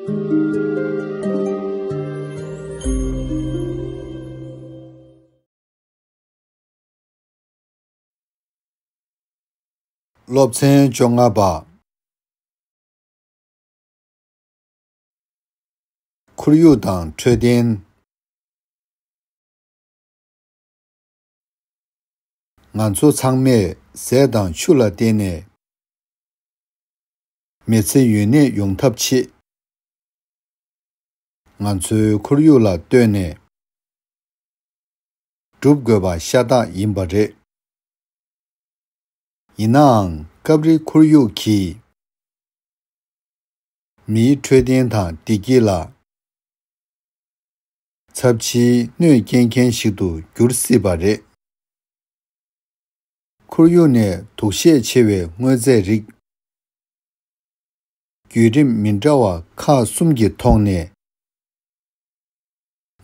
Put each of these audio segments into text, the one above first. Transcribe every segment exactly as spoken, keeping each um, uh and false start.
སློབ་ཚན་བཅོ་ལྔ་པ། ཁོར་ཡུག་དང་འཕྲོད་བསྟེན། ང་ཚོ་ཚང་མས་ཟས་དང་ཆུ་ལ་བརྟེན་ནས་མི་ཚེ་ཡུན་གནས་ཡོང་ཐབས་ཆེད། ང་ཚོའི་ཁོར་ཡུག་ལ་ལྟོས་ནས་སྒྲུབ་དགོས་པ་ཤ་སྟག་ཡིན་པ་རེད། ཡིན་ནའང་སྐབས་རེ་ཁོར་ཡུག་གིས་མིའི་འཕྲོད་བསྟེན་དང་བདེ་སྐྱིད་ལ་ཚབས་ཆེའི་གནོད་སྐྱེལ་མཁན་ཞིག་ཏུ་འགྱུར་སྲིད་པ་རེད། ཁོར་ཡུག་ནས་དུག་ཤས་ཆེ་བའི་དངོས་རྫས་རིགས། བརྒྱུད་རིམ་མི་འདྲ་བ་ཁག་གསུམ་གྱི་ཐོག་ནས་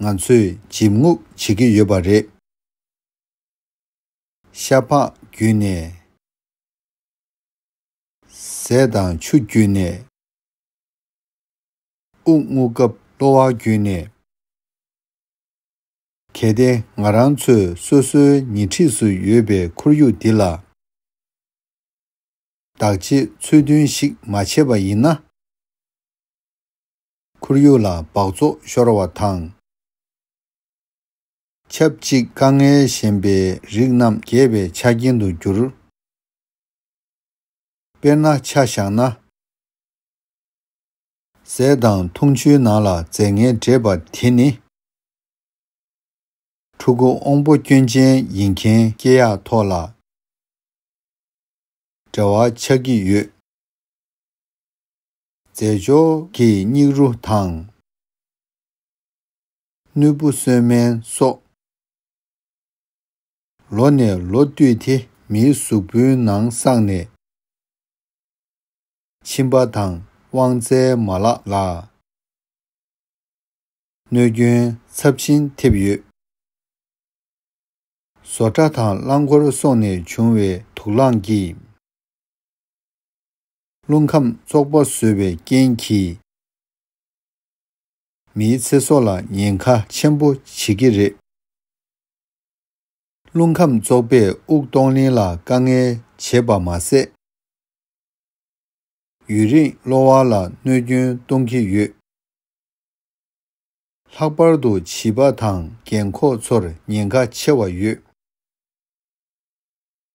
ང་ཚོས་འཇིབ་རྔུབ་བྱེད་ཀྱི་ཡོད་པ་རེད། ཤ་ཁྲག་བརྒྱུད་ནས། ཟས་དང་ཆུ་བརྒྱུད་ནས། དབུགས་རྔུབ་སྐབས་གློ་བ་བརྒྱུད་ནས། གལ་ཏེ་ང་རང་ཚོས་སོ་སོའི་ཉེ་འཁྲིས་སུ་ཡོད་པའི་ཁོར་ཡུག་འདི་ལ་བདག་གཅེས་ཚུལ་མཐུན་ཞིག་མ་བྱས་པ་ཡིན་ན། ཁོར་ཡུག་ལ་འབག་བཙོག་ཤོར་བ་དང་། ཆབས་ཅིག་དཀའ་ངལ་ཞན་པའི་རིགས་རྣམས་རྒྱས་པའི་ཆ་རྐྱེན་དུ་འགྱུར། དཔེར་ན་ཆ་བཞག་ན། ཟས་དང་འཐུང་ཆུའི་ནང་ལ་རྫས་ངན་འདྲེས་པ་དེ་ནི། ཕྲུ་གུ་དབང་པོ་སྐྱོན་ཅན་ཡིན་མཁན་སྐྱེ་ཡག་ཐོག་ལ་འབྲེལ་བ་ཆགས་ཀྱི་ཡོད། རྫས་སྦྱོར་གྱི་སྙིགས་རོ་དང་། ནོར་བུ་གསོལ་སྨན་སོགས། ལོ་ནས་ལོ་བསྟུད་དེ་མིའི་གཟུགས་པོའི་ནང་བསགས་ནས། མཆིན་པ་དང་དབང་རྩའི་མ་ལག་ལ་གནོད་སྐྱོན་ཚབས་ཆེན་ཐེབས་ཡོད། བཟོ་གྲྭ་དང་རླངས་འཁོར་སོགས་ནས་བྱུང་བའི་དུག་རླངས་ཀྱིས། རླུང་ཁམས་བཙོག་པ་བཟོ་བའི་རྐྱེན་གྱིས། མིའི་ཚེ་སྲོག་ལ་ཉེན་ཁ་ཆེན་པོ་བྱེད་ཀྱི་རེད། རླུང་ཁམས་བཙོག་པས་དབུགས་གཏོང་ལེན་ལ་དཀའ་ངལ་བྱེད་པ་མ་ཟད། ཡུན་རིང་གློ་བ་ལ་གནོད་སྐྱོན་གཏོང་གི་ཡོད། ལྷག་པར་དུ་བྱིས་པ་དང་རྒན་འཁོགས་ཚོར་ཉེན་ཁ་ཆེ་བ་ཡོད།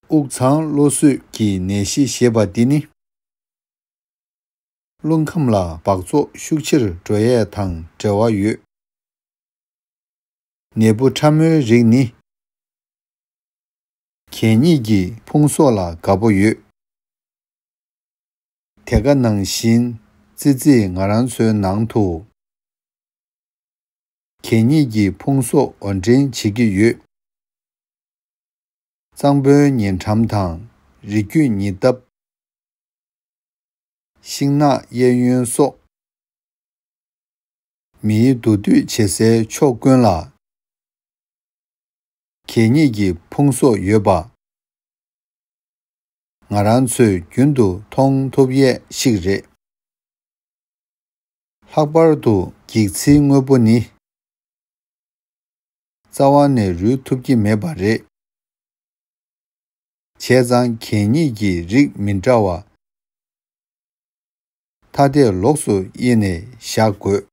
དབུགས་འཚང་གློ་བསོད་ཀྱི་ནད་གཞི་ཞེས་པ་འདི་ནི། རླུང་ཁམས་ལ་འབག་བཙོག་ཤུགས་ཆེར་འགྲོ་ཡས་དང་འབྲེལ་བ་ཡོད། ནད་འབུ་ཕྲ་མོའི་རིགས་ནི། གད་སྙིགས་ཀྱི་ཕུང་གསོག་ལ་དགའ་པོ་ཡོད། དེ་ག་ནང་བཞིན་ཙི་ཙིས་ང་རང་ཚོའི་ནང་དུ། གད་སྙིགས་ཀྱི་ཕུང་གསོག་འོར་འདྲེན་བྱེད་ཀྱི་ཡོད། གཙང་པོའི་ཉེ་འགྲམ་དང་རི་རྒྱུད་ཉེ་འདབས། ཤིང་ནགས་གཡས་གཡོན་སོགས། མིའི་འདུ་སྡོད་བྱེད་སའི་ཕྱོགས་ཀུན་ལ། གད་སྙིགས་ཀྱི་ཕུང་གསོག་ཡོད་པ། ང་རང་ཚོས་རྒྱུན་དུ་མཐོང་ཐུབ་ཡས་ཤིག་རེད། ལྷག་པར་དུ་འགྱིག་ཚིལ་དངོས་པོ་ནི། རྩ་བ་ནས་རུལ་ཐུབ་ཀྱི་མེད་པ་རེད། བྱས་ཙང་གད་སྙིགས་ཀྱི་རིགས་མི་འདྲ་བ། ཐ་དད་ལོགས་སུ་དབྱེ་ནས་བཞག་དགོས།